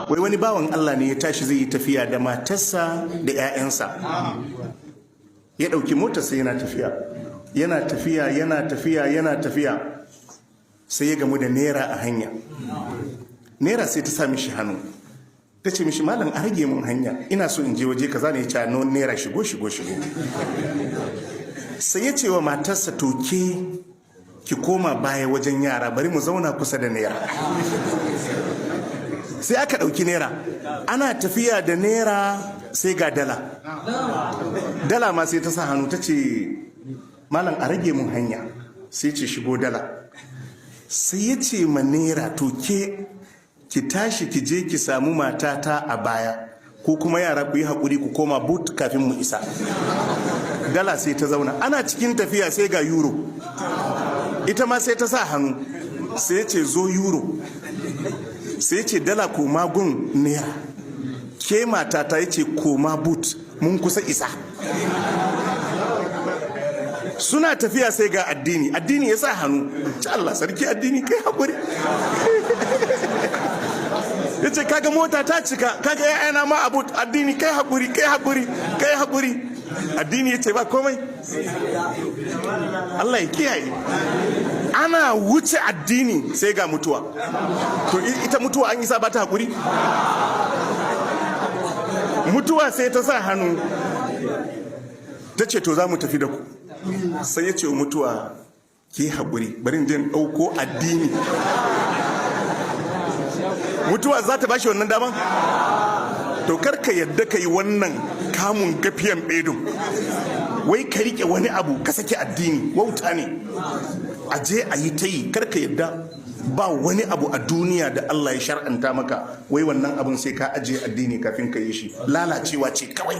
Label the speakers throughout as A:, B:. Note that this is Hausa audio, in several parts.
A: Wai wani bawan Allah ne ya tashi zai yi tafiya da matarsa da 'ya'yansa. Ya ɗauki motarsa yana tafiya, yana tafiya, yana tafiya, yana tafiya, sai ya gamu da Naira a hanya. Naira sai ta sa mishi hannu, ta ce mishi, "Malam, a rage mun hanya, ina so in je waje kaza ne." Ya ce, "No, Naira, shigo, shigo, shigo." Sai ya ce wa matarsa, "To ke ki koma baya wajen yara, bari mu zauna kusa da Naira." Sai aka ɗauki Naira, ana tafiya da Naira, sai ga dala. Dala ma sai ta sa hannu, ta ce, "Malam, a rage mun hanya." Sai ce, "Shigo, dala." Sai ya ce ma Naira, "To ke ki tashi ki je ki samu matata a baya, ko kuma yara ku yi haƙuri ku koma boot kafin mu isa." Dala sai ta zauna. Ana cikin tafiya sai ga euro. Ita ma sai ta sa hannu, sai ce, "Zo, euro." Sai ce, "Dala, koma gun Naira. Ke matata," ya ce, "koma boot, mun kusa isa." Suna tafiya sai ga addini. Addini ya sa hannu, ci, "Allah sarki addini, kai haƙuri." Ya ce, "Kaga mota ta cika, kaga ya'yana ma abu. Addini, kai haƙuri, kai haƙuri, kai haƙuri." Addini ya ce, "Ba komai, Allah ya kiyaye." Ana wuce addini sai ga mutuwa. To ita mutuwa an isa ba ta haƙuri? Mutuwa sai ta sa hannu, ta ce, "To za mu tafi da ku." Sai ya ce wa mutuwa, "Ki haƙuri, bari in je in ɗauko addini." Mutuwa za ta bashi wannan daman? To kar ka yadda ka yi wannan kamun gafiyan bedun, wai ka rike wani abu ka saki addini. Wauta ne. A je a yi ta yi. Kar ka yadda. Ba wani abu a duniya da Allah ya shar'anta maka wai wannan abun sai ka ajiye addini kafin ka yi shi. Lalacewa ce kawai.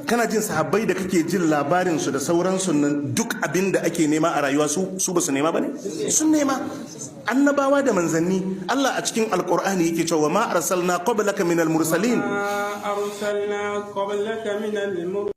A: Kana jin sahabbai da kake jin labarin su da sauransu nan, duk abin da ake nema a rayuwa su ba su nema ba ne? Sun nema. Annabawa da manzanni, Allah a cikin Alkur'ani yake cewa, ما أرسلنا قبلك من المرسلين.
B: أرسلنا قبلك من المرسلين.